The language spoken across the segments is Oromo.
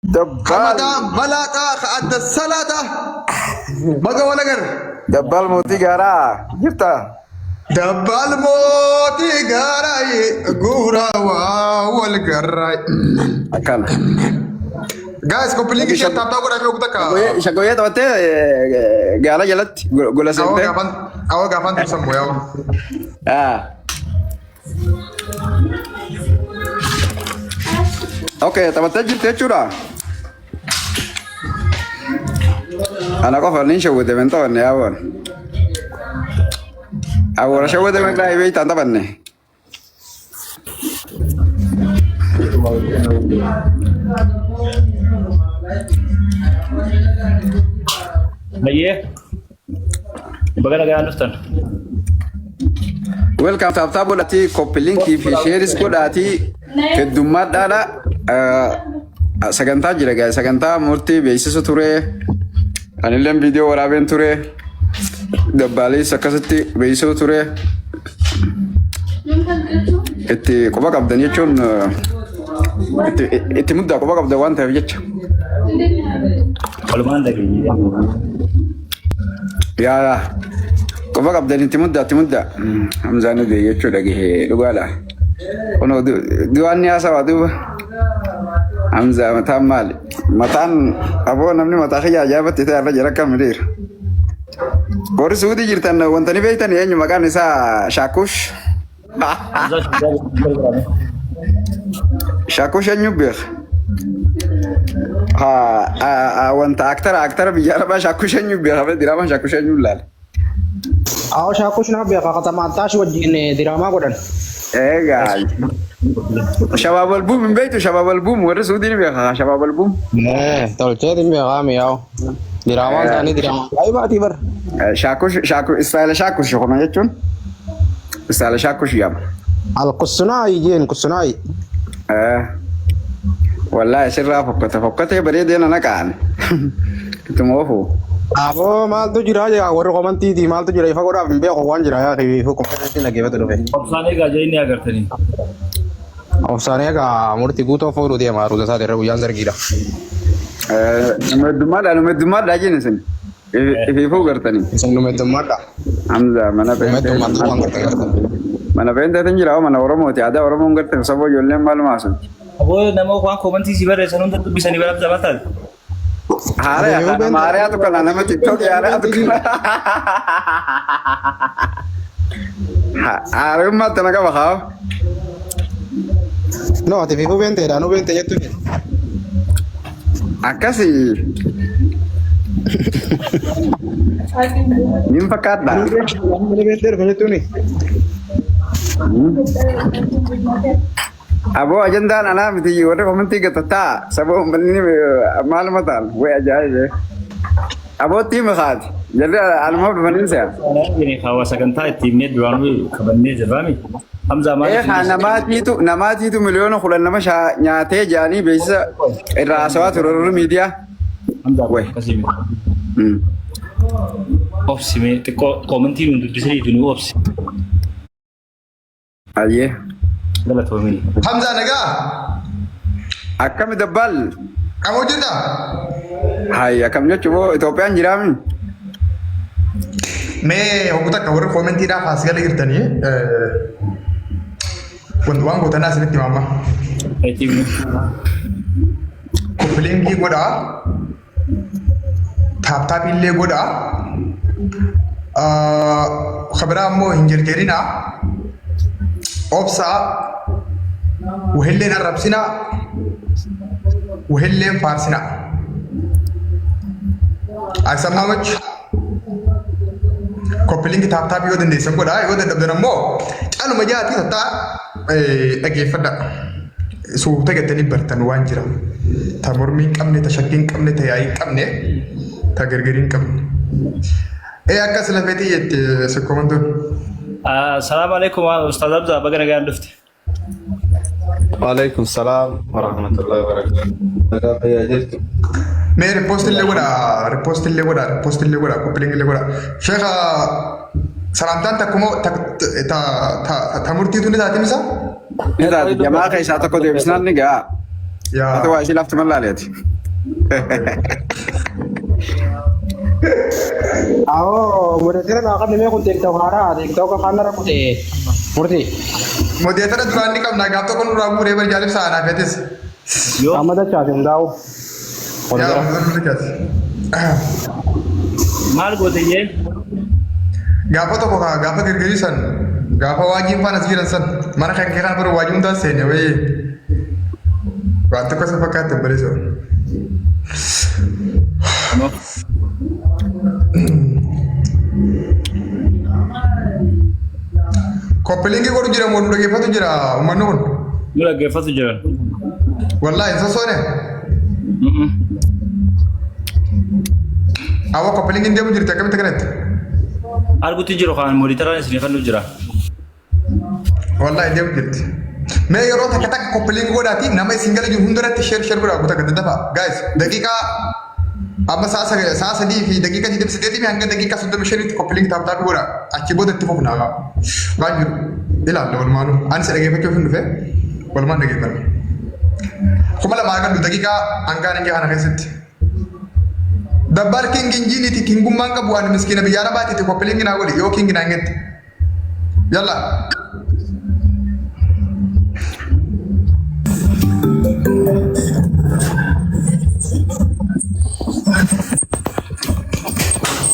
Dabbaal. Mataa malaaxaa ka adda salaaxaa. Baga wal agarre. Dabbaal mootii gaaraa jirta. Dabbaal mootii gaaraa guuraa waa wal garraa. Akkana. Guys, copy link ishee tap tap godhamee ogu takka. Shagoyyee taphattee gaara jalatti gola Awwa seentee. gaafan awwa gaafan tursan mooyaa. Ah. Okay, taphattee jirti jechuudha. Ana qofa nin shawwate men taphanne yaawwan. Awwara shawwate men laayivee itti aan taphanne. Bayyee. Baga nagaan dhuftan. Welcome tap tap godhaatii copy linkii fi shareis godhaatii heddummaadhaadha. Sagantaa jira guys sagantaa murtii beeksisu ture. Anilleen viidiyoo waraabeen ture. Dabbaalees akkasitti beeksisuu ture. Itti quba qabdan jechuun itti muddaa quba qabdan waan ta'eef jecha. Walumaan dhageenye. Yaa yaa quba qabdan itti muddaa itti muddaa. Hamzaan du'e jechuu dhagahee dhugaadha. Kunoo du'aan ni haasawaa duuba. Hamzaa mataan maali? Mataan aboo namni mataa kiyya ajaa'ibatti ta'e irra jira akkam dhiira. Warri Suudii jirtan wanta ni beektan eenyu maqaan isaa Shaakush. Hamzaa Shaakush. Shaakush eenyu beeka? Haa wanta aktara aktara biyya arabaa Shaakush eenyu beeka? Diraamaa Shaakush eenyu ilaala? Awo shaakush nama beeka katamaantaash wajjin diraamaa godhan. Egaa shabaab albuum hin beektu shabaab albuum warri Suudii ni beeka shabaab albuum. Tolcheetiin beekaa mi'aawu. Diraamaan isaanii diraamaa ajaa'ibaatii bar. Shaakush shaakush istaayila shaakush kana jechuun istaayila shaakush jedhama. Al-Kussunaayi jeen Kussunaayi. Wallaahi sirraa fokkata fokkatee bareedee nana qa'an. Ittuma oofu. Aboo maaltu jira jaa warri komantiitii maaltu jira ifa godhaaf hin beeku waan jira yaa ifa komantii dhaggeeffatu dhufe. Obsaan eegaa jee inni agartanii. Obsaan egaa murtii guutoo fuudhuu deema aruuza isaati irra guyyaan sargiidha. Nama heddummaadha nama heddummaadha jeen isin. Ifiifuu gartanii. Isin numeddummaadha. Hamza mana peentee Numeddummaadha waan gartan gartan. mana peenteetiin jira mana Oromooti aadaa Oromoon garte saboo ijoolleen maaluma haasofti. Aboo nama waan koomantii si barreessan hunda dubbisanii baraaf taphataan. Haaraya nama haarayaatu kana nama TikTok haarayaatu kana. Haarayummaa tana qaba haa. No ati fiifuu beenteedha nu beente jettu. Akkasii. Nin fakkaadha. Nu beentee dhufe jettuuni. Aboo ajandaan anaa miti warri komentii gatataa saba uummanni maaluma ta'an way ajaa'ibee. Abootti makaati. Jarri anumaaf dhufanii se'a. Hawa sagantaa ittiin mee duraanuu qabannee jirraami. Hamzaa Ee maaliif haa namaatiitu namaatiitu miliyoona 10 nama nyaatee jaanii beeksisa irraa haasawaa ture warri miidiyaa. Hamzaa Way. akkasii miti. Obsi mee xiqqoo koomentii nuun dubbisanii fi nu obsi. Ayyee. Galatoomii. Hamzaa nagaa. Akkami dabbaal? Qamoo jirta? Hayi akkam jechuun boo Itoophiyaan jiraami? Mee hogguu takka warri koomentiidhaaf as gala jirtanii waan gootanaa isinitti hima amma. Itti Copy linkii godhaa. Tap tapii illee godhaa. Kabiraa immoo hin jarjarinaa. Obsaa. Wahilleen arrabsinaa. Wahilleen faarsinaa. Aysammaamach. Copy link tap tapii yoo dandeessan godhaa. Yoo dadhabdan ammoo caluma jaatii tattaa dhageeffadha. Suuta jettanii bartan waan jira. Ta mormii hin qabne, ta shakkii hin qabne, ta yaa'ii hin qabne, ta gargarii hin qabne. Ee akkas lafeetii jette sikkomantuun. Salaamu alaikum Ustaaz Hamzaa baga nagaan dhufte. Waalaikum salaam warahmatullahi wabarakatuh. Nagaa fayyaa jirtu. Mee repost illee godhaa, repost illee godhaa, repost illee godhaa, copy link illee godhaa. Sheekha salaamtaan takkuma ta ta ta ta murtiitu ni taati misa? Ni taati jamaa keessaa tokko deebisnaan ni ga'a. Yaa. Ati waa ishii lafti mallaaleeti. Awoo moderator naa qabne mee kun TikTok haaraa TikTok afaan irra kute murtii. Moderator duraan ni qabna gaaf tokko nurraa guuree bari jaalif sa'aa feetis. Yoo Amma dachaati hundaa'u. Yaa moderator maal goote jee? Gaafa tokko kaa gaafa girgirii san gaafa waajiin faana as jiran san mana kan kee kana bira waajii hundaan seene wayii. Waan tokko isa fakkaatti obboleessoo. Koppiliingii godhu jira moo nu dhaggeeffatu jira uummanni kun? Nu dhaggeeffatu jiran. Wallaahi hin sossoone. Awwa koppiliingiin deemu jirti akkamitti kanatti? Argutti jiru kan moonitaraan isin fannu jira. Wallaahi deemu jirti. Mee yeroo takka takka koppiliingii godhaati nama isin gala jiru hundarratti share share godhaa guutaa gad dafa. Guys daqiiqaa amma sa'a 3:28 hanga daqiiqaa 35tti koppiliingii tap tap godhaa. Achi booda itti fufna. Waan jiru ilaalla walumaanuu. Ani isa dhageeffachuuf hin dhufe walumaan dhageeffanna. 2000 argadhu daqiiqaa hangaan hin kana keessatti. Dabbaal king injiiniiti kingummaan qabu ani miskiina biyya arabaatiiti koppiliingii naa godhi yoo king naa hin jette. Yalla.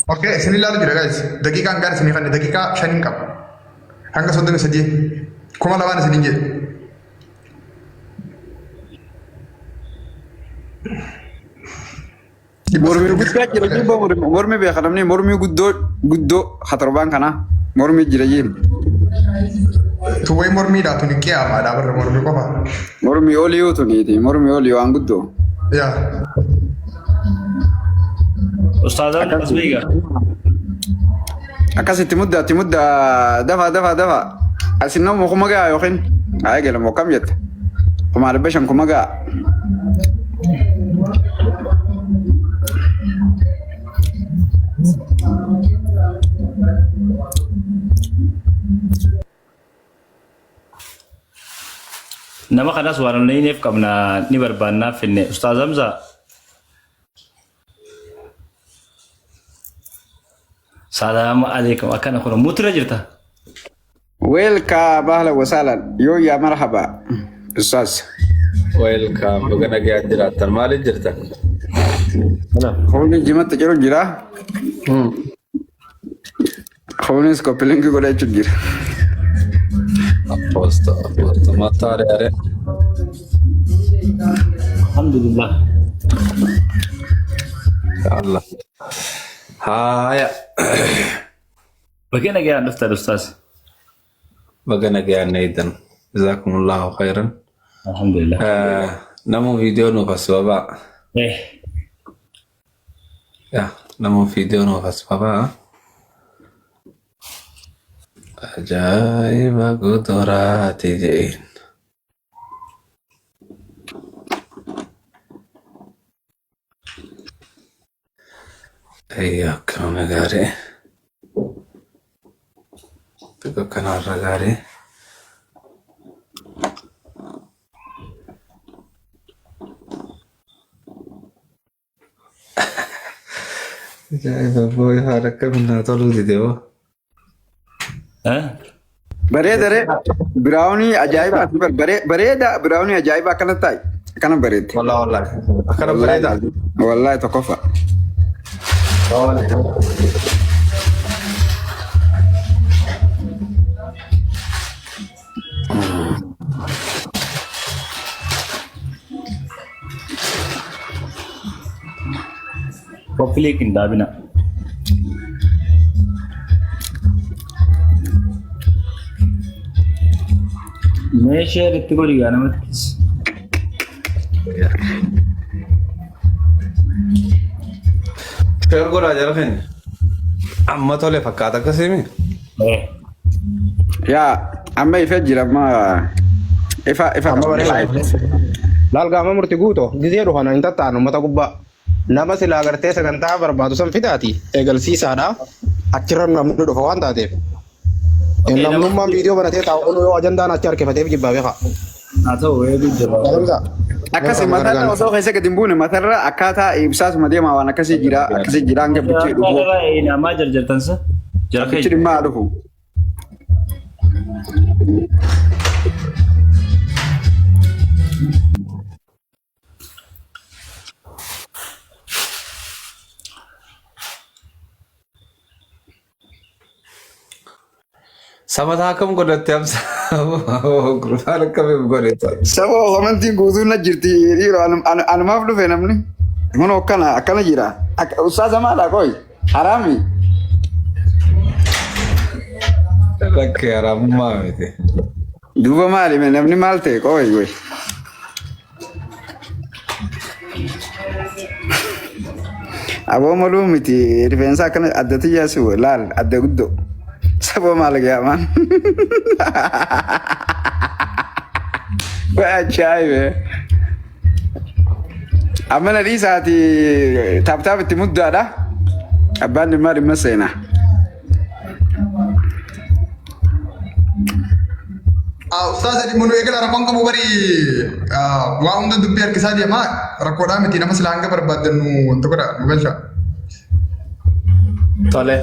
Okay, isin ilaalu jira guys. Daqiiqaa hangaan isinii kanne daqiiqaa shaniin qaba. Hanga 33. 2000 isiniin jedhe. Mormii guddaa jira jibba mormii beeka namni mormii guddoo guddoo hatorbaan kanaa mormii jira jee. Tuwwee mormiidha tuni qiyaamaadha barra mormii qofa. Mormii olii yoo tuniiti mormii olii waan guddoo. Yaa. Ustaazaan as beeka. Akkasitti muddaa itti muddaa dafaa dafaa dafaa. Asin nama kuma ga'a yookiin haa eegalamu akkam jetta. 500,000 kuma ga'a. Nama kanas waan onlayneef qabna ni barbaannaaf finne. Ustaaz Hamza. Salaamu alaikum. Akkana kun muutira jirta. Welcome ahlan wa sahlan. Yoo yaa marhaba. Ustaaz. Welcome. Baga nagaan jiraattan. Maaliif jirtan? Kunis jimatti jiru jira. Kunis koppilinki godhachuu jira. Apoosto, apoosto. Mattaare are. Alhamdulillah. Allah. Haaya. Baga nagaan dhuftan Ustaaz. Baga nagaan eegdan. Jazakumullahu khairan. Alhamdulillah. Namu viidiyoo nuuf as babaa. Eh, Yaa, namu viidiyoo nuuf as babaa. Ajaa'iba guduraati je'een. Ayyo akkana gaarii. Xiqqoo kanarra gaarii. Ajaa'iba booyi haala akkamiin naa toluu dide hoo. Eh? Bareeda ree. Biraawunii ajaa'iba bareeda biraawunii ajaa'iba akkana taa'e. Akkana bareedde. Wallah wallah. Akkana bareeda. Wallaahi tokkoffaa. Koppilii hin dhaabina. Mee sheer itti godhi gaa namattis. Sheer godhaa jara keenya. Amma tole fakkaata akkasiimi. Eh. Yaa amma ifa jira amma ifa ifa Amma qaba. bareeda. Laal gaama murti guuto gizee dhufan hin tattaanu uummata gubbaa. Nama silaa gartee sagantaa barbaadu san fidaati eegalsiisaadha. Achirra namni dhufa waan taateef. Namnummaan viidiyoo banatee taa'u kun yoo ajandaan achi harkifateef jibbaa beeka. Haa ta'u eeguu jira. Galamsa. Akkasi matarra osoo keessa gadi hin buune matarra akkaataa ibsaasuma deemaa waan akkasii jira akkasii jira hanga bichee dhufu. Namaa jarjartansa. Jara Bichi keenya. dhimma haa dhufu. Samataa akkam godhatte Hamza? Gurbaan akkamiif godhetta? Saba amantiin guutuun na jirti dhiiroo anumaaf dhufe namni. Kun akkana akkana jira. Ustaaza maadha qoy? Haraami. Rakkee haraamummaa miti. Duuba maali namni maal ta'e qoy qoy. Aboo maluu miti rifeensa akkana adda tiyyaasi laal adda guddoo. Saba maal gaamaan. Waa ajaa'ibe. Amma na dhiisaati taaptaap itti muddaadha. Abbaan dhimmaa dhimma seenaa. Ustaaza dhimma nu eegala rakkoon qabu bari waa hunda dubbii harkisaa deema rakkoodhaa miti nama sila hanga barbaaddan nu wanta godha nu galcha. Tole.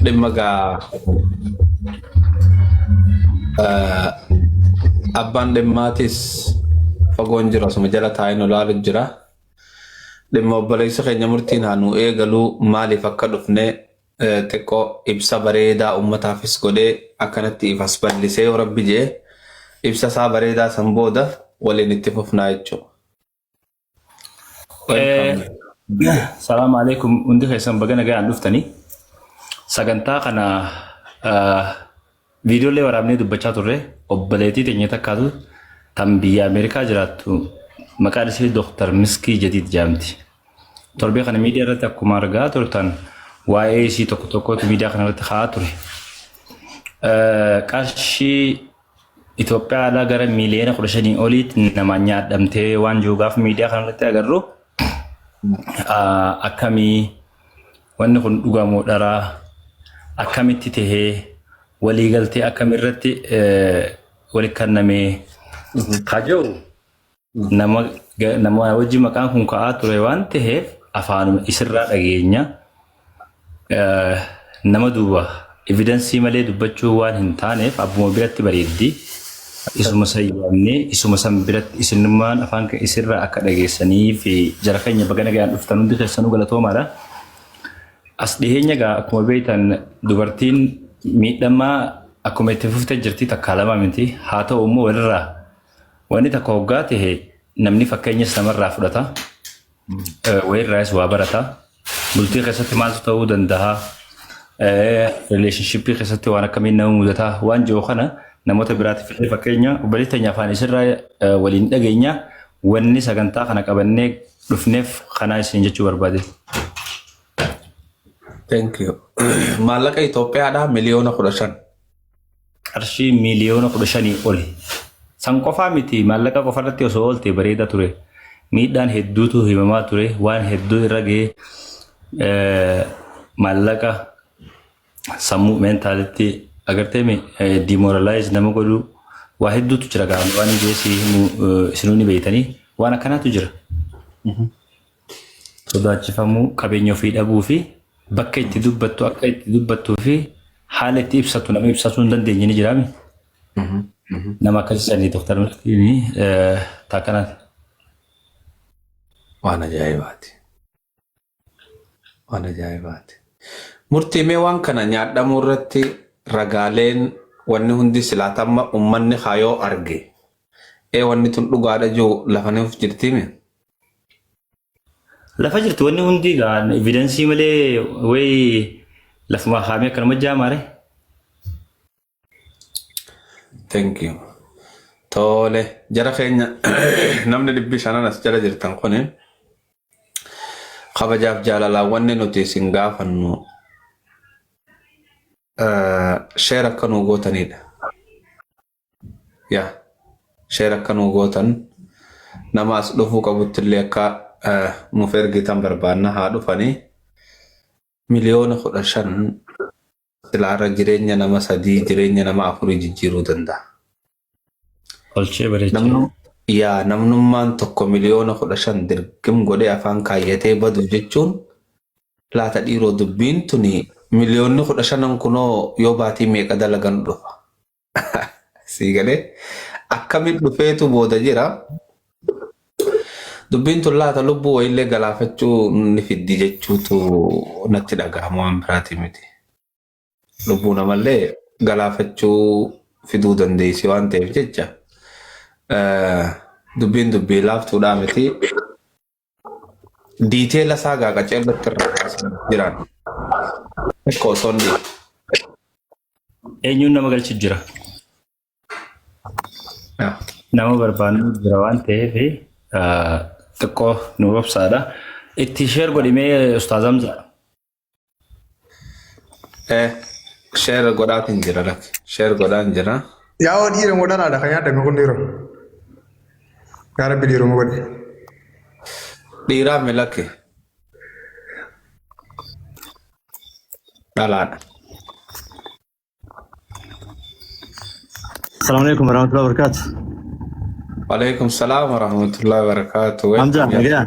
Dhimma gaa abbaan dhimmaatis fagoon jiru asuma jala taa'ee nu laalu jira. Dhimma obboleessa keenya murtiin haa nu eegaluu maaliif akka dhufne xiqqoo ibsa bareedaa uummataafis godhee akkanatti ifas bal'isee yoo rabbi jee ibsa isaa bareedaa san booda waliin itti fufnaa jechuudha. Salaamu alaikum hundi keessan baga nagaan dhuftanii. Sagantaa kana viidiyoolee waraabnee dubbachaa turre obboleettii teenya takkaatu tan biyya Ameerikaa jiraattu maqaan ishee Dooktar Miskii Jadiid jedhamti. Torbee kana miidiyaa irratti akkuma argaa turtan waa'ee isii tokko tokkotu miidiyaa kana irratti ka'aa ture. Qarshii Itoophiyaa alaa gara miiliyoona 15 oliitti namaan nyaadhamtee waan jiru gaafa miidiyaa kana irratti agarru akkamii wanni kun dhugamoo dharaa akkamitti tahee waliigaltee akkamirratti walitti kennamee kaja'u nama nama wajji maqaan kun ka'aa ture waan ta'eef afaanuma isirraa dhageenya. Nama duuba evidensii malee dubbachuu waan hin taaneef abbuma biratti bareeddi. Isuma san yaadnee isuma san biratti isinummaan afaan isirraa akka dhageessanii fi jara keenya baga nagaan dhuftan hundi keessanuu galatoomaadha. As dhiheenya egaa akkuma beektan dubartiin miidhamaa akkuma itti fuftee jirti takkaa lama miti. Haa ta'u immoo walirraa wanni takka hoggaa ta'e namni fakkeenyas namarraa fudhata. Wayirraayis waa barata. Bultii keessatti maaltu ta'uu danda'a? Relationshipii keessatti waan akkamiin nama mudataa? Waan jiru kana namoota biraatiif illee fakkeenya obboleettii teenya afaan isirraa waliin dhageenya wanni sagantaa kana qabannee dhufneef kanaa isin jechuu barbaade. Thank you. Maallaqa Itoophiyaadhaa miliyoona 15. Qarshii miiliyoona 15 oli. San qofaa miti maallaqa qofa irratti osoo oolte bareeda ture. Miidhaan hedduutu himamaa ture waan hedduu irra ga'ee maallaqa sammuu mentalitti agartee demoralize nama godhu waa hedduutu jira gaama waan jeesii himu isinuu ni beeytanii waan akkanaatu jira. Sodaachifamuu qabeenya ofii dhabuu fi bakka itti dubbattu akka itti dubbattuu fi haala itti ibsatu nama ibsachuu hin dandeenye ni jiraami. Nama akkasii sanii Dooktar Milkiin taakkanaati. Waan ajaa'ibaati. Waan ajaa'ibaati. Murtii mee waan kana nyaadhamuu irratti ragaaleen wanni hundi silaatamma uummanni kaayoo arge. Ee wanni tun dhugaadha jiru lafa nuuf jirtiimi. Lafa jirti wanni hundi egaa evidensii malee wayi lafuma kaa'amee akkanuma jaamaare. Thank you. Tole jara keenya namni 500 as jala jirtan kuni kabajaaf jaalalaan wanni nuti isin gaafannu share akka nuu gootanidha. Yaa share akka nuu gootan nama as dhufuu qabutti illee akka nuuf ergitan barbaanna haa dhufanii miliyoona 15 silaarra jireenya nama sadii jireenya nama afurii jijjiiruu danda'a. Tolchee bareechee. Namnu yaa namnummaan tokko 15 miliyoona dirqim godhee afaan kaayyatee badu jechuun laata dhiiroo dubbiin tuni 15 miliyoonni kunoo yoo baatii meeqa dalagan dhufa. Sii galee akkamitti dhufeetu booda jira. Dubbiin tun laata lubbuu wayiillee galaafachuu ni fiddi jechuutu natti dhagahama waan biraati miti. Lubbuu namallee galaafachuu fiduu dandeessi waan ta'eef jecha dubbiin dubbii laaftuudhaa miti. Detail isaa gaa qaceellatti irraa kaasan jiran. Xiqqoo osoo hin dhiifne. Eenyuun nama galchu jira? Nama barbaannu jira waan ta'eef xiqqoo nu obsaadha. Itti share godhimee Ustaaz Hamza. Share godhaatiin jira lakki. Share godhaan jira. Yaa dhiira moo dhalaadha kan yaadame kun dhiiroo? Yaa Rabbi dhiiruma godhe. Dhiiraa mi lakki? Dhalaadha. السلام عليكم ورحمة الله وبركاته. Waalaikum salaam wa rahmatullahi wa barakatuh. Hamza, nagayaa.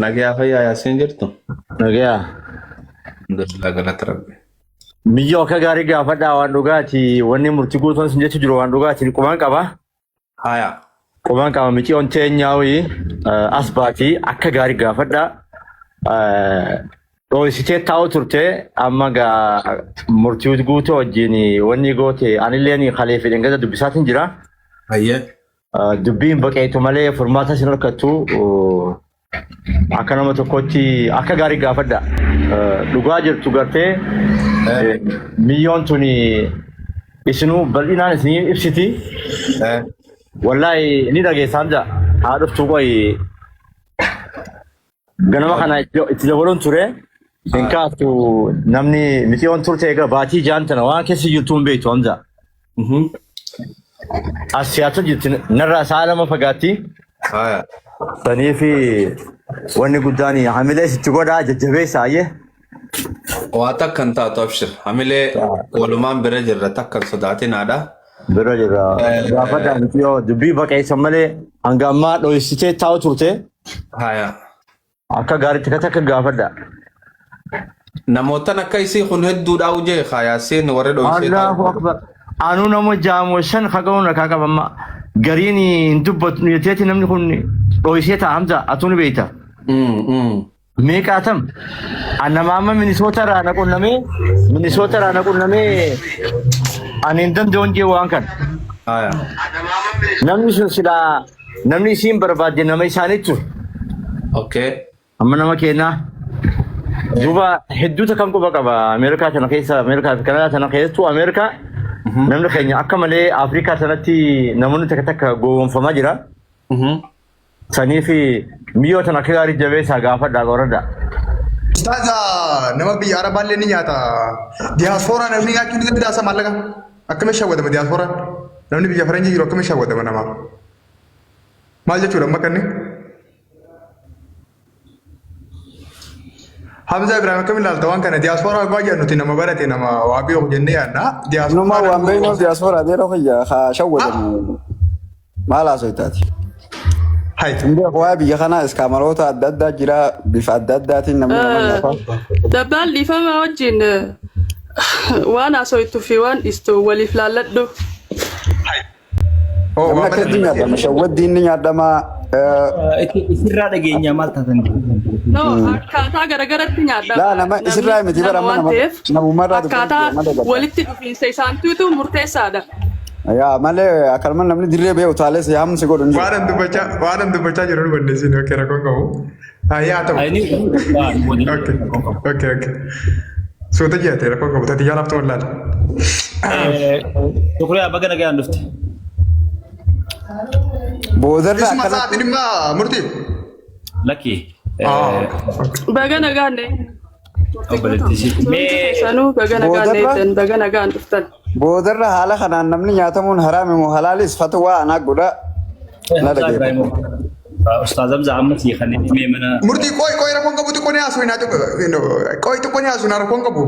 Nagayaa fayyaa yaasiin jirtu? Nagayaa. Alhamdulillah galata Rabbi. Miyyoo akka gaarii gaafadhaa waan dhugaati. Wanni murtii guutuun sun jechu jiru waan dhugaati. Quban qaba. Haya. Quban qaba micioon teenyaawii as baati akka gaarii gaafadhaa. Dho'isitee taa'u turte amma gaa murtii guutuu wajjin wanni goote anilleen kalee fedhan gada dubbisaatiin jira. Hayyee. Dubbiin baqeetu malee furmaata sin harkattu akka nama tokkotti akka gaarii gaafadha. Dhugaa jirtu gartee miyyoon tuni isinuu bal'inaan isinii ibsiti. Wallaahi ni dhageessa Hamza. Haa dhuftu qoyi ganama kana itti dabaluun ture. Hin kaaftu namni micioon turte egaa baatii jaan tana waan keessa jirtu hin beektu Hamza. As siyaasa jirti narraa sa'a 2 fagaatti. Haya. Sanii fi wanni guddaan hamilee sitti godhaa jajjabeessa ayyee. Waa takka hin taatu abshir. Hamilee walumaan bira jirra takka hin sodaatinaadha. Bira jirra. Gaafadhaa miciyoo dubbii baqeessa malee hanga ammaa dho'isitee taa'u turte. Haya. Akka gaariitti akka takka gaafadha. Namootan akka isii kun hedduudhaa ujee yaasiin warri dho'isee Allahu taa'u. akbar. Anuu nama jaamoo shan haqamuun rakaa qaba amma. Gariin hin dubbatu jetteeti namni kun dho'isee ta'a Hamza atuu ni beekta. Meeqaatam? Nama amma Minisoota irraa na qunnamee Minisoota irraa na qunnamee ani hin danda'uun jee waan kana. Haya. Namni sun silaa namni isiin barbaadde nama isaanii ture. Okay. Amma nama keenyaa. Duuba hedduuta kan quba qaba Ameerikaa tana keessa Ameerikaa fi Kanadaa tana keessattuu Ameerikaa namni keenya akka malee Afrikaa sanatti namoonni takka takka gowwoomfamaa jira. Sanii fi miyyoo tana akka gaarii jabeessaa gaafadhaa qoradhaa. Ustaaza nama biyya Arabaallee ni nyaata. Diyaaspooraa namni nyaachuu ni danda'a maallaqa. Akkamitti shawwadama diyaaspooraan? Namni biyya faranjii jiru akkamitti shawwadama namaaf? Maal jechuudha amma kanni? Hamza Ibrahim akkamiin ilaalta waan kana diyaaspooraa abbaa jedhan nuti nama barate nama waa beeku jennee yaadna. Numa waan beeknuuf diyaaspooraa yeroo kiyya haa shawwadamu. Maal haasoftaati? Hai. Hin beeku waa'ee biyya kanaa iskaamaroota adda addaa jira bifa adda addaatiin namni nama nyaata. Dabbaan dhiifama wajjin waan haasoftuu fi waan dhiistu waliif laalladhu. Oh, Namni waan akkasitti nyaatama. Shawwaddiin ni nyaatama. Isirraa dhageenyaa maal taatan? No, akkaataa garagaratti nyaadhama. Laa nama isirraa miti bara amma waan nama ta'eef namumarraa akkaataa dubbatu nama dabalata. walitti dhufiinsa isaantuutu murteessaadha. Yaa malee akkanuma namni dirree ba'e utaalee si hamsi godhu hin jiru. Waan an dubbachaa jiru nu bandeessin okay rakkoon qabu. Yaa ta'u. Okay. Suuta jette rakkoon qabu tati yaalaaf ta'u laala. Shukriyaa baga nagaan dhufte. Boodarra Isuma akkanatti sa'aatiin dhimma murtii. Lakki. Ah, okay. Baga nagaan Obboleettii ishee. Hundi keessanuu baga nagaan Boodarra- deebiten baga nagaan dhuftan. boodarra haala kanaan namni nyaatamuun haraami moo halaalis fatwaa anaa godha. Na dhageeffadhu. Ustaaz Hamza amma sii kan inni mana Murtii qoy qoy rakkoon qabu xiqqoo ni haasofnaa qoy xiqqoo ni haasofnaa rakkoon qabu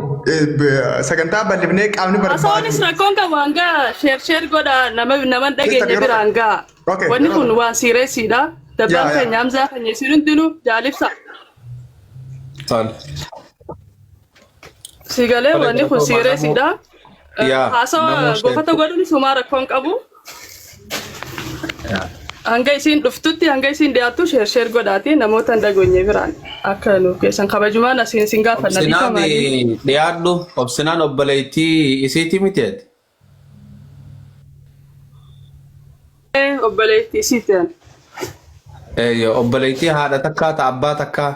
sagantaa bal'ifnee qaamni Haasawaanis barbaadu. rakkoon qabu hanga sheer sheer godha nama nama hin dhageenye Yeroo bira hanga. Okay, Wanni yeroo kun waan siireesiidha. Dabbaan Yaa yaa. keenya Hamzaa keenya isin hundinuu jaalibsa. Tole. Si galee Tole wanni kun galatoomaa namuu siireesiidha. yaa Haasawa namuu sheer gofata godhuun sumaa rakkoon qabu. Hanga isiin dhuftutti hanga isiin dhiyaattu sheer sheer godhaati namoota hin dhageenye biraan akka nuuf geessan kabajumaan asiin isin gaafanna Obsinaan dhiifamaanii. dhiyaadhu obsinaan obboleettii isiitii miti ati. Obboleettii isiitti ani. Eeyyo obboleettii haadha takkaa ta abbaa takkaa.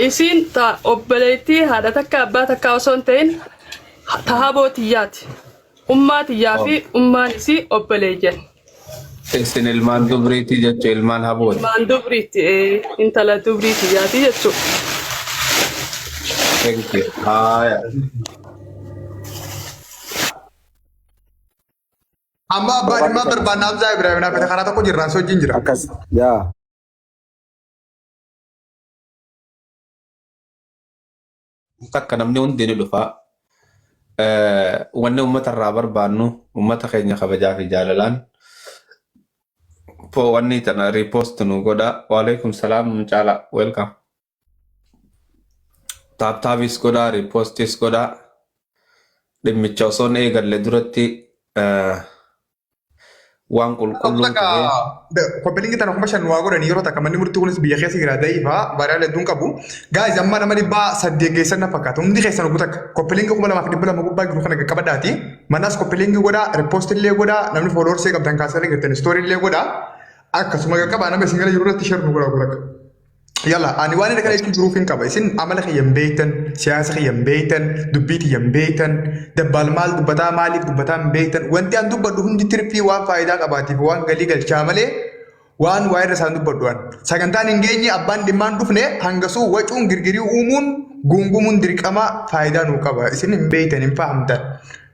Isiin ta obboleettii haadha takka abbaa takkaa osoo hin ta'in ta haboo tiyyaati. Ummaa tiyyaa fi ummaan isii obboleeyyan. Isin ilmaan dubriitii jechuun ilmaan habooti. Ilmaan dubriitti intala dubrii tiyyaati jechuudha. Thank you. Haaya. Amma abbaa dhimmaa barbaanna Hamzaa Ibrahim naaf karaa tokko jirraan si wajjin jira. Akkas yaa. Takka namni hundi ni dhufa. Wanni uummata irraa barbaannu uummata keenya kabajaa fi jaalalaan wanni tana repost nu godha. Waalaikum salaam caala welcome. Tap tapis godha repostis godha. Dhimmicha osoo hin eegalle duratti waan qulqulluu ta'ee Copy link tana 5,000 waa godhanii yeroo takka manni murtii kunis biyya keessa jira da'iifa viral hedduun qabu. Guys amma nama 800 geessan na fakkaata. Hundi keessan oguu takka copy link 2,200 gubbaa jiru kana qaqqabadhaati. Manaas copy link godhaa, repost illee godhaa, namni followers qabdan kaasanii jirtan story illee godhaa. Akkasuma qaqqabaa nama isin gara jiru irratti share nu godhaa oguu takka. Yalla ani waan inni kana jechuun jiruuf hin qaba. Isin amala kiyya hin beektan, siyaasa kiyya hin beektan, dubbii tiyya hin beektan, dabbaal maal dubbataa maaliif dubbataa hin beektan. Wanti an dubbadhu hundi tirfii waan faayidaa qabaatiif waan galii galchaa malee waan waa irra isaan dubbadhu an. Sagantaan hin geenye abbaan dhimmaan dhufne hangasuu wacuun girgirii uumuun guungumuun dirqama faayidaa nuu qaba. Isin hin beektan hin fahamtan.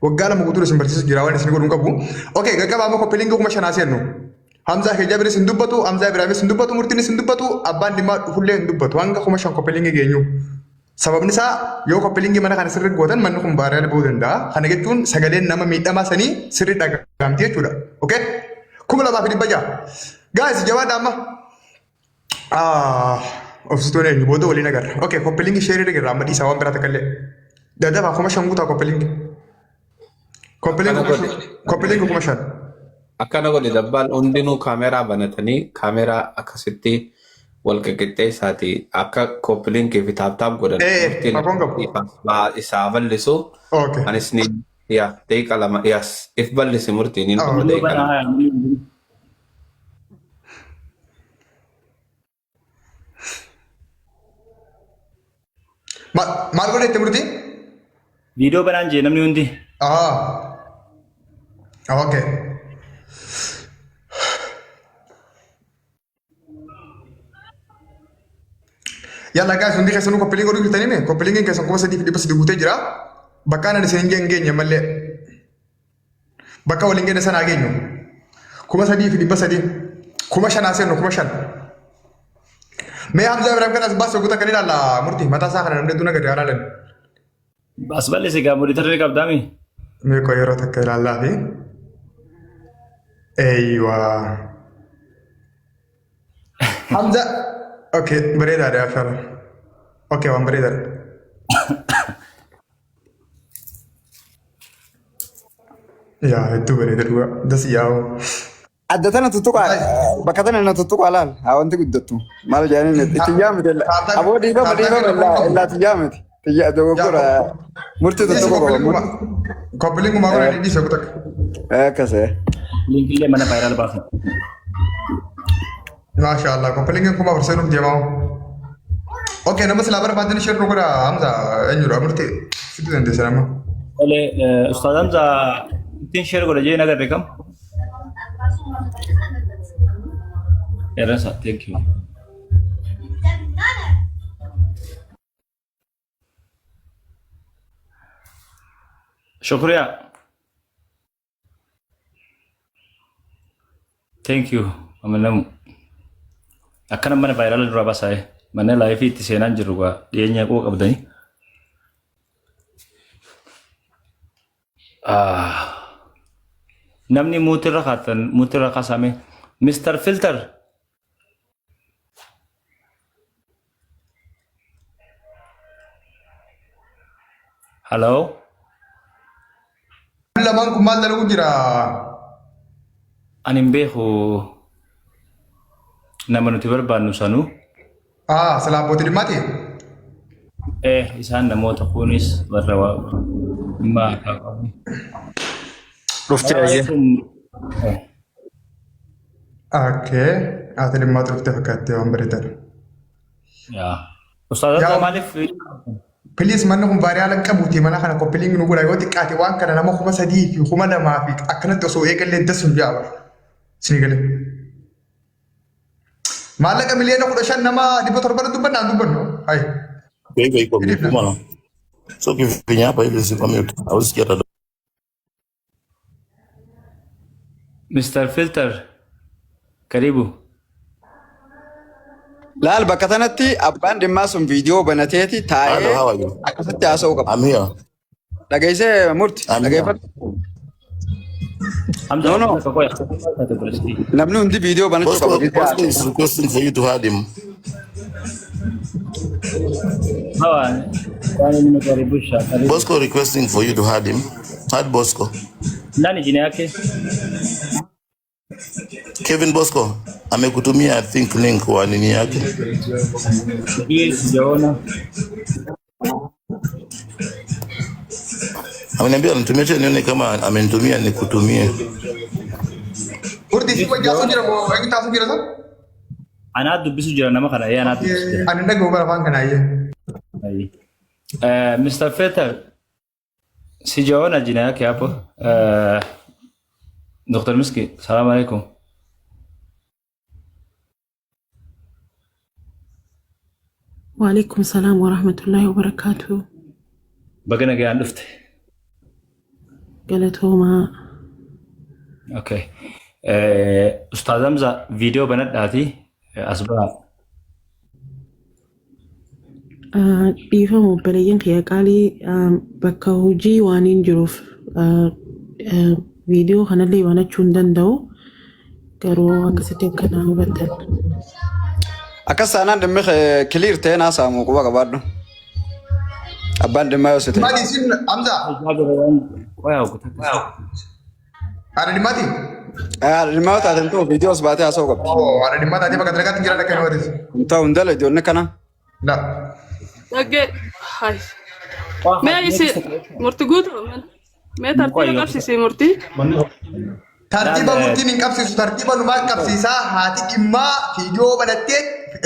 Waggaa 2 guutuu isin barsiisu jira waan isin godhu hin qabu. Okay gaggabaa amma copy link 5,000 seennu. Hamzaa kee Jabiris hin dubbatu, Hamzaa Ibraahimis hin dubbatu, Murtiinis hin dubbatu, abbaan dhimmaa dhufullee hin dubbatu. Hanga 5,000 copy link geenyu. Sababni isaa yoo copy link mana kana sirri gootan manni kun viral ba'uu danda'a. Kana jechuun sagaleen nama miidhamaa sanii sirri dhagahamti jechuudha. Okay? 2,600. Guys jabaadha amma. Ah, obsituun eenyu booda waliin agarra. Okay, copy link share irra amma dhiisaa waan biraa takka illee. Dadafaa 5,000 guutaa copy link. Copy link Akkana kuma godhe. shan. Copy link 5,000. Akkana godhe dabbaan hundinuu kaameraa banatanii kaameraa akkasitti wal qixxeessaati akka copy link fi tap tap godhan murtiin Rakkoon qabu. isaa bal'isu. Okay. Anis ni yaa daqiiqa 2 yaas if bal'isi murtiin hin dhufu Okay. daqiiqa 2. Maal godhe itti murtii? Viidiyoo banaan jee namni hundi. Ah. Okay. Yalla guys hundi keessanuu copy link godhuu jirtanii mee? Copy linkiin keessan 3,300 guutee jira. Bakka ani isin hin geenye malee. Bakka waliin geenye sana haa geenyu. 3,300. 5,000 haa seennu 5,000. Mee Hamzaa Ibrahim kanas baasii oggota kan ilaalla murtii mataa isaa kana namni hedduun agarre haa ilaalan. As bal'isi gaa monitorri qabdaami. Mee koo yeroo takka ilaallaa fi. Eeywa. Hamza. Okay bareedaadha yaa fara. Okay waan bareedaadha. Yaa hedduu bareeda dhugaa. Das yaa'u. Adda tana tuttuqaa bakka tana na tuttuqaa laal haa wanti guddattu maal jedhanii itti yaamite aboo dhiifama dhiifama illaa itti yaamite tiyya dogoggora murtii tuttuquu qaba Copy link gumaa godhanii dhiisa kutakka. Akkasee. Linkillee mana viral baasa. Maasha Allah copy linkiin 4,000 seenuuf deemaa. Okay nama silaa barbaadan share nu godha Hamza eenyudha murtii fiduu dandeessan amma. Tole Ustaaz Hamza ittiin share godha jee nagarre kam? Erasa thank you. Shukriya. Thank you. Amanamu. Akkana mana viral duraa basaa'e. Mana live itti seenaan jirru gaa dhiyeenya quba qabdanii. Ah. Namni muutirra kaatan muutirra kaasame. Mr. Filter. Hello. Lamaan kun maal dalagu jira? Ani hin beeku nama nuti barbaannu sanuu. Ah, silaa abbootii dhimmaati? Eh, isaan namoota kunis warra waa dhimma harkaa qabu. Dhufte ayyee. Eh, Okay. Ati dhimmaatu dhufte fakkaattee waan bareedaadha. yaa. Ustaazota Yaa maaliif Please manni kun viral hin qabuuti mana kana copy link nu godha yoo xiqqaate waan kana nama 3000 fi 2000 fi akkanatti osoo eegallee dasum ja'a bara. Isinii galee. Maallaqa 15 miliyoona nama 700 dubbannaa hin dubbannu. Hayi. Kwa hivyo iko Hidhifna. mfumo. So ukifinya hapa hivi si mute. Hausikii hata. Mr. Filter karibu. Laal bakka tanatti abbaan dhimmaa sun viidiyoo banateeti Hello, taa'ee how are you? akkasitti haasa'uu qaba. I'm here. Dhageessee murti I'm here. dhageeffadhu. Hamza No, no. Namni hundi viidiyoo banachuu Bosco, qaba. Viidiyoo Bosco haasa'u. is requesting for you to add him. Hawa, kwani nimekaribisha. Karibu. Bosco requesting for you to add him. Add Bosco. Nani jina yake? Kevin Bosco amekutumia I think link wa nini yake. Sijui, sijaona. Ameniambia anitumie tena nione kama amenitumia nikutumie. Murtii si wajjin haasoo jira moo eenyu taasuu jira san? Anaa dubbisu jira nama kana. Ee anaa dubbisu jira. Ani dhaga'u bara afaan kanaa iyyee. Eh, Mr. Filter, sijaona jina yake hapo. Eh, Dr. Miski, salaam alaikum. Waalaikum salam warahmatullahi wabarakatuh. Baga nagaan dhufte. Galatoomaa. Okay. Eh, Ustaaz Hamza viidiyoo banadhaati as ba'a. Dhiifama obboleeyyan kiyya qaalii bakka hojii waan hin jiruuf viidiyoo kanallee banachuu hin danda'u. Garuu akkasitti akka naa hubattan. Akkas taanaan dhimmi clear ta'ee haasa'amu quba qabaadhu. Abbaan dhimmaa yoo si ta'e. Maali isin Hamza? Haadha dhimmaati? Haadha dhimmaa yoo taate ta'u viidiyoo as baatee haasa'uu qabdi. Oo haadha dhimmaa taatee bakka dalagaatti hin jiran akka hin Hin ta'u hin dala ijoollee kana. La. Dhagge hay. Mee isi murti guutu mee tartiiba qabsiisi murtii. Tartiiba murtiin hin qabsiisu tartiiba numaa qabsiisaa haati dhimmaa viidiyoo banattee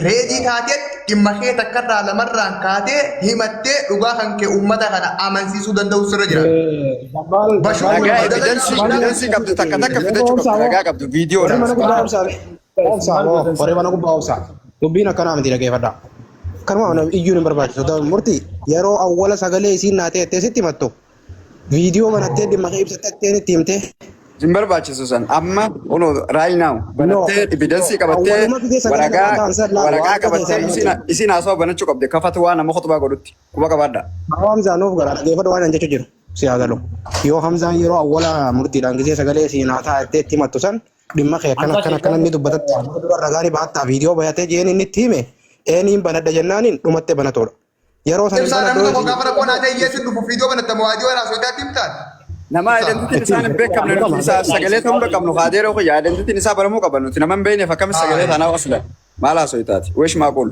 ready taatee dhimma kee takkarraa lamarraan kaatee himattee dhugaa kan kee uummata kana amansiisuu danda'u sirra jira. Bashuu Ragaa evidence evidence qabdu takka takka fidachuu qabdu ragaa qabdu Warri viidiyoodhaan. mana gubbaa obsaa obsaa warri mana gubbaa obsaa dubbiin akkanaa miti dhageeffadha. Kanuma iyyuun hin barbaachisu. Murtii yeroo awwala sagalee isiin naatee jettee sitti himattu viidiyoo banattee dhimma kee ibsattee itti himtee Hin barbaachisu san amma onoo right now banattee evidence qabattee Awwaluma fidee sagalee waraqaa namaa ta'an san laal waraqaa waan ta'e qabattee san isiin isiin haasawaa banachuu qabde kafatu waan nama khutbaa godhutti quba qabaadha. Yoo Hamzaan nuuf gara dhaggeeffadhu waan an jechuu jiru si haa galu. Yoo Hamzaan yeroo awwala murtiidhaan gisee sagalee siin haa ta'a jettee itti himattu san dhimma kee akkana akkana akkana inni dubbatatti dura ragaa ni bahattaa viidiyoo bayatee jeen inni itti hime eeniin banadha jennaaniin dhumatte banatoodha. Yeroo san hin Ibsaa namni banadhu tokko gaafa rakkoo naa ta'e hiyyeessi dhufu viidiyoo banatta moo adii waan haasoftaatti himtaan? Nama identityn isaa hin beekamne nuti isaa sagalee ta'uu hin qabnu kaadeeroo kiyya identityn isaa baramuu qaba nuti nama hin beekneef akkamitti sagalee taanaa wasla maal haasoytaati wesh maaqul.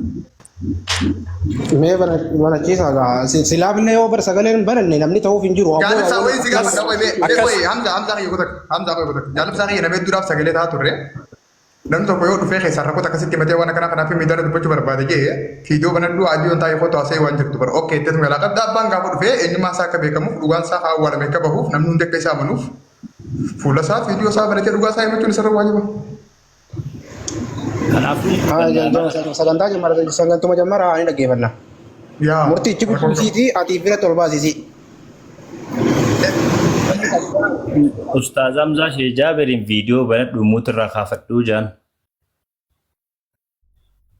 Mee banachiisaa gaa silaafillee yoo bar sagaleen hin bananne namni ta'uuf hin jiru. Ammoo Jaalibsaa wayii si gaafa Akkas wayii akkas wayii Hamza Hamza kiyya kutak Hamza kiyya kutak jaalibsaa kiyya namee duraaf sagalee ta'a turre. Namni tokko yoo dhufee keessaan rakkoo akkasitti himatee waan akkanaa kanaaf miidiyaa dubbachuu barbaade jee viidiyoo banadhu adii waan taa'ee kootu haasa'ee waan jirtu bara okay itti galaa qabda abbaan gaafa dhufee eenyummaa isaa akka beekamuuf dhugaan isaa haa awwaalame akka bahuuf namni hundi akka isaa amanuuf fuula isaa viidiyoo isaa banatee dhugaa isaa himachuun isarra waajiba. Kanaafuu Sagantaa jammara sagantuma jammara ni dhaggeeffanna. Yaa Murtichi rakkoo qabu. guddisiitii ati bira ol baasisi. Ustaaz Hamzaa Shee Jaaberiin viidiyoo banadhu muutirraa kaafadhuu jaan.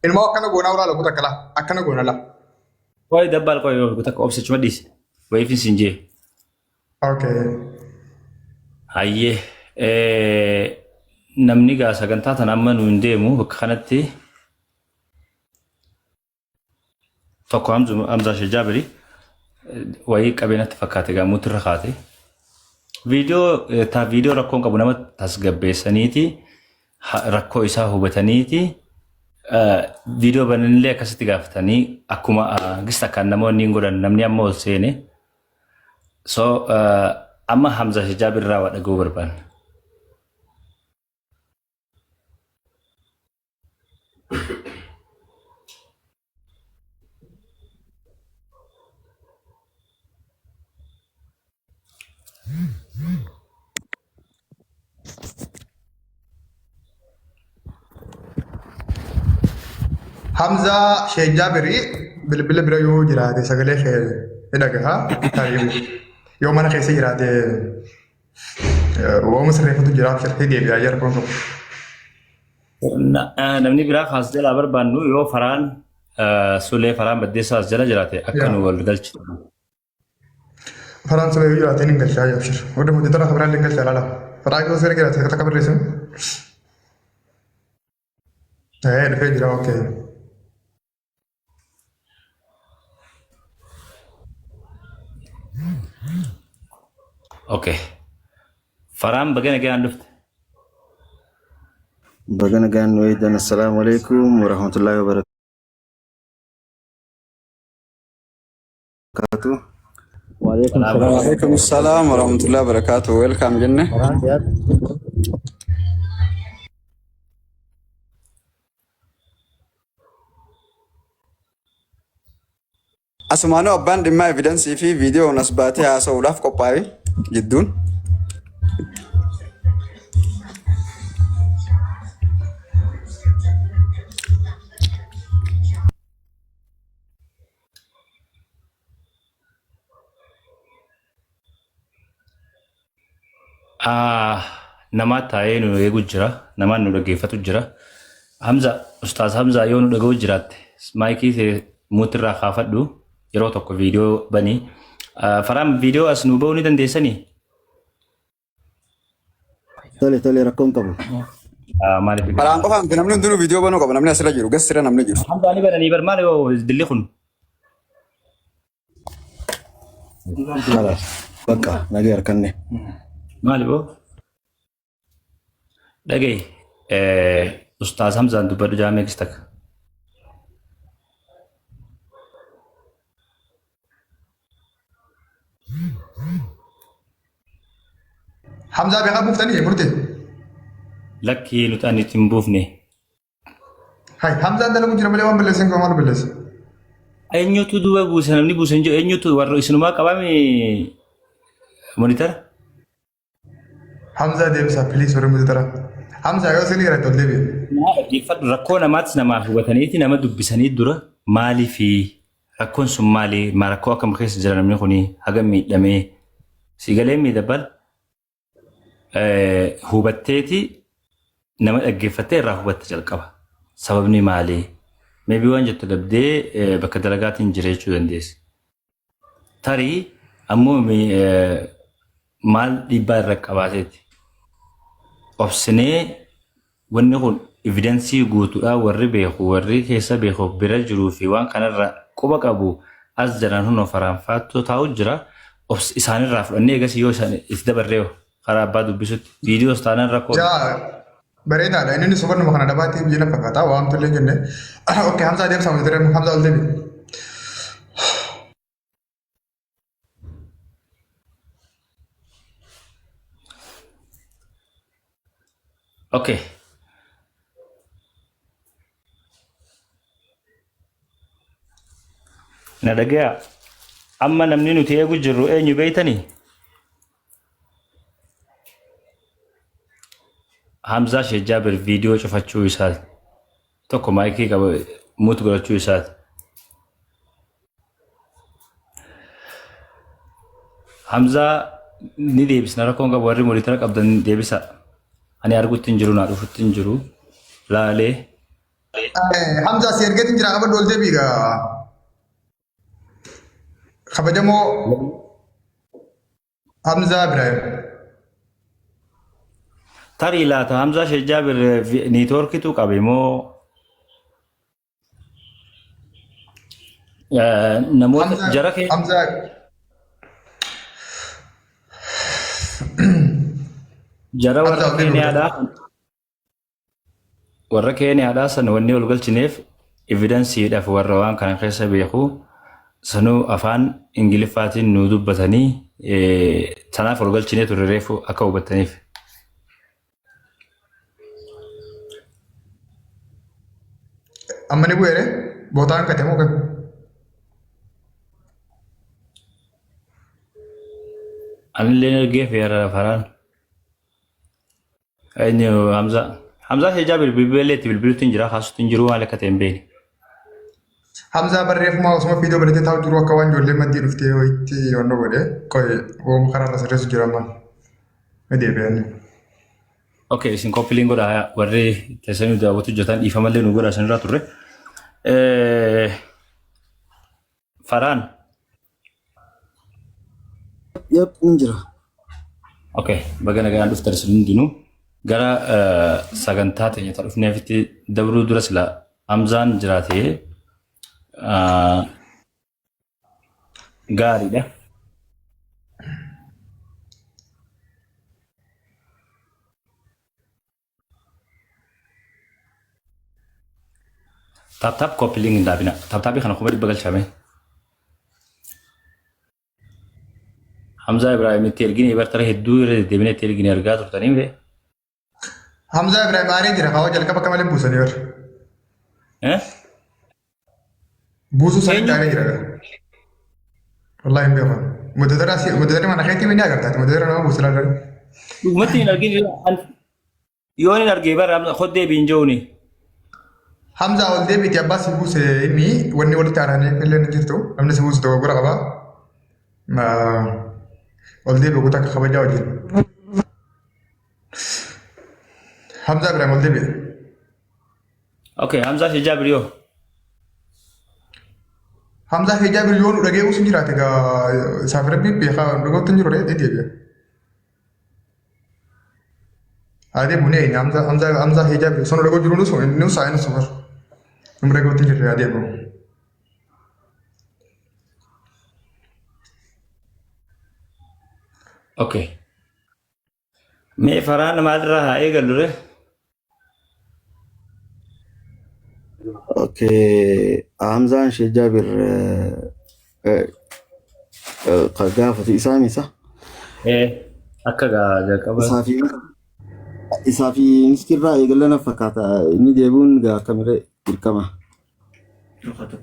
Ilmoo akkana goonaa ulaa lakkuu takka laa. Akkana goona laa. Qoy dabbaal qoy yoo takka obsichuma dhiisi. Wayiifin siin jee. Okay. Hayyee namni gaa sagantaa tana amma nu hin deemu bakka kanatti tokko Hamzaa Sheekh Jaabiri wayii qabeenyatti fakkaate gaa mutirra kaate. Viidiyoo taa viidiyoo rakkoon qabu nama tasgabbeessaniiti rakkoo isaa hubataniiti viidiyoo bananillee akkasitti gaafatanii akkuma gista akkaan namoonni hin godhan namni amma ol seene. So amma Hamza Hijaab irraa waa dhaga'uu barbaanna. Hamzaa Sheekh Jaabirii bilbila bira yoo jiraate sagalee kee ni dhagaha. Tarii yoo mana keessa jiraate waama sirreeffatu jira abshir deebi'aa jira kun qabu. Namni biraa kaas jalaa barbaannu yoo faraan sulee faraan baddeessaa as jala jiraate akka nu wal galchitu. Faraan sulee yoo jiraate ni galchaa abshir. Warri hojjetan akka biraan ni galchaa laala. Faraa yoo seera jiraate akka barreessu. Dhufee jira okay. Okay. Faraan baga nagaan dhufte. Baga nagaan nu eegdan. Assalaamu alaikum warahmatullahi wabarakatuh. Waalaikum salaam. Waalaikum salaam warahmatullahi wabarakatuh. Welcome jenne. Faraan siyaasa. Asumaanuu abbaan dhimmaa evidensii fi viidiyoon as baatee haasa'uudhaaf qophaa'e jidduun. Namaa taa'ee nu eegu jira. Namaan nu dhaggeeffatu jira. Hamza, Ustaaz Hamza yoo nu dhaga'u jiraatte maayikii kee muutirraa kaafadhu yeroo tokko viidiyoo banii. Faraan viidiyoo as nu ba'uu ni dandeessanii? Tole tole rakkoon qabu. Maaliif? Faraan qofaan miti namni hundinuu viidiyoo banuu qaba namni asirra jiru gassira namni jiru. Hamza ni bananii bar maali yoo dilli kun? Kalaas bakka nagee harkanne. Maali boo? Dhaga'i Ustaaz Hamzaan dubbadhu jaamee takka. Hamzaa beekaa buuftanii murtee. Lakkii nuti ani itti hin buufne. Hai Hamzaan dalagu jira malee waan balleessan qabu maal balleessa? Eenyutu duuba buuse namni buuse hin jiru eenyutu warra isinumaa qabame monitara. Hamzaa deebisaa please warri mutitara. Hamzaa yoo isin irratti ol deebi'e. Naa dhaggeeffadhu rakkoo namaatis namaaf hubataniiti nama dubbisanii dura maaliifi rakkoon sun maali maa rakkoo akkam keessa jira namni kuni hagam miidhamee si galee miidhabal hubatteeti nama dhaggeeffattee irraa hubatta jalqaba. Sababni maali? Maybe waan jettu dhabdee bakka dalagaatiin jira jechuu dandeessi. Tarii ammoo maal dhiibbaa irra qabaateeti. Obsinee wanni kun evidensii guutuudhaan warri beeku warri keessa beeku bira jiruu fi waan kanarra quba qabu as jalaan hunoo faraanfaattuu taa'u jira. Isaanirraa fudhannee egas yoo isaan itti dabarree karaa abbaa dubbisutti viidiyoos taanaan rakkoo. Jaa bareedaadha. Inni sobannuma kana dhabaatee biyya na fakkaata. Waan tollee hin jenne. Okay Hamzaa deemsa mutitara Hamzaa ol deebi'e. Okay. Na dhagaya. Amma namni nuti eegu jirru eenyu beeytanii? Hamzaa Sheekh Jaabir viidiyoo cufachuu isaati. Tokko maayikii qaba muut godhachuu isaati. Hamzaa ni deebisna rakkoon qabu warri monitara qabdan deebisa. Ani argutti hin jiru naa dhufutti hin jiru. Laalee. Hamza si ergeetiin jira qabadhu ol deebi'i gaa. Kabajamoo Hamzaa Ibrahim. Tarii laata Hamzaa Sheekh Jaabir niitoorkitu qabe moo namoota Hamzaa jara kee Hamzaa jara Hamzaa warra ol deebi'i. Keeniyaadhaa warra Keeniyaadhaa san wanni ol galchineef evidensiidhaaf warra waan kana keessa beeku sanuu afaan Ingiliffaatiin nu dubbatanii sanaaf ol galchinee turre reefu akka hubattaniif. Amma ni bu'eere bootaan kate moo kam? Anillee ergee feera faraan. Eenyu Hamzaa? Hamzaa Sheejaa bilbilee itti bilbiluutti hin jira kaasuutti hin jiru maal akka ta'e hin beekne. Hamzaa barreeffamaa osuma viidiyoo baratee taa'u jiru akka waan ijoollee maddii dhuftee wayitti yoonnoo godhe qoy wooma karaa irra sirreessu jira amma. Ni deebi'an. Okay, isin koppiliin godha warri teessanii daawwatu hojjetan dhiifamallee nu godha isinirraa turre. Faraan. Yep, ni jira. Okay, baga nagaan dhuftan isin hundinuu gara sagantaa teenya ta dhufneefitti dabruu dura sila Hamzaan jiraatee gaariidha. Taap taap koppiliin hin dhaabina. Taap taapii kana 100,000 galchame. Hamzaa Ibrahim itti ergine bartara hedduu irra deddeebine itti ergine argaa turtanii mire. Hamzaa Ibrahim aaree jira kaawwa jalqaba akka malee buusanii bar. Eh? Buusuu isaanii Eenyu? aaree jira. Wallaahi hin beeku. Muddatara muddatara mana keetti ni agartaati muddatara nama buusu laala. Dhugumatti hin argin yoon hin argee bara hoddee biin je'uuni. Hamzaa ol deebiiti abbaa si buuse inni wanni walitti aaranii illee ni jirtu namni si buuse dogoggora qaba. Ol deebi kutaa akka kabajaa wajjin. Hamzaa Ibrahim ol deebi'e. Okay, Hamzaa Sheekh Jaabir yoo. Hamzaa Sheekh Jaabir yoo nu dhagee usun jiraate egaa isaaf rabbi beekaa dhugatti hin jiru ni deebi'a. Adee bunee eenyu Hamzaa Hamzaa Hamzaa Sheekh Jaabir osoo nu dhagoo jiru nusu inni nusaa inni sufar. Nu dhagootti hin jirre adee boo. Okay. Mee faraan maalirraa haa eegallu ree? Okay. Hamzaan Sheekh Jaabir kan gaafatu isaa misa. Ee akka gaa jalqaba. Isaa fi isaa fi miskirraa eegalla na fakkaata. Inni deebi'uun gaa akkamiree dirqama.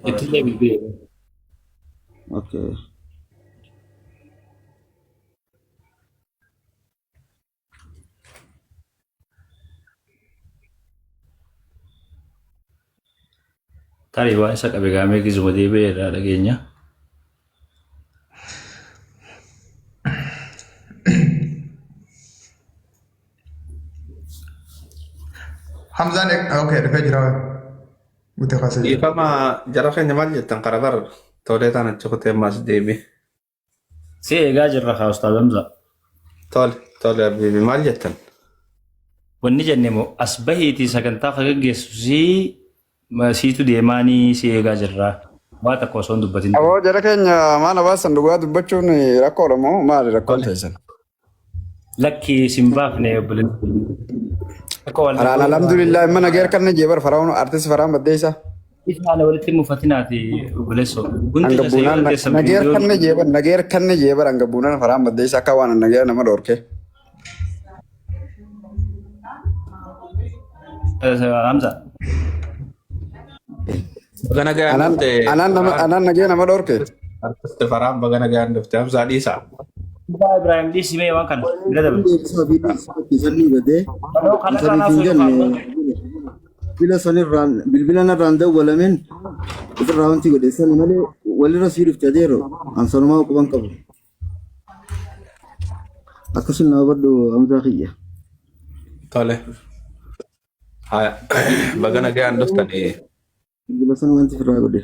Ittillee bilbilee. Okay. Tarii waan isa qabe gaamee gizuma deebi'ee irraa dhageenya. Hamzaan okay dhufee jira. Guutee kaasee jira. Dhiifama jara keenya maal jettan kara bar tolee taan achi kutee ammaas deebi. Si eegaa jirra kaa Ustaaz Hamza. Tole tole habiibi maal jettan? Wanni jenne moo as bahiitii sagantaa ka gaggeessu sii siitu deemaanii si eegaa jirra. Waa takka osoo hin dubbatin. Aboo jara keenya maal abaasan dhugaa dubbachuun rakkoodha moo maali rakkoon teessan? Lakki sin baafne obboleessi. Akka wal Faraan alhamdulillah imma nageer kanna jee bar faraan artist faraan baddeessa. Isaan walitti mufatinaati obboleessoo. Hundi Hanga keessa yoo buunaan dandeessan nageer viidiyoon kanna jee bar nageer kanna jee bar hanga buunaan faraan baddeessa akka waan nageer nama dhorke. Hamza. Baga nagaan Anaan dhufte anaan nama Farhaan. anaan nagee nama dhorke. Artist Farhaan baga nagaan dhufte Hamzaa dhiisaa. Hamzaa Ibrahim dhiisi mee waan kana bira dabre. Deebisaa viidiyoo isaatti badee Yeroo kanarraa saniif naaf hin socho'aa jenne bilbila sanirraan bilbila narraan dawwalameen ofirraa wanti godhe sani malee walirra sii dhufte adeero an sanumaa quban qabu. Akkasin na hubadhu Hamzaa kiyya. Tole. Haya, baga nagaan dhuftanii. Bilbila san wanti ofirraa godhe.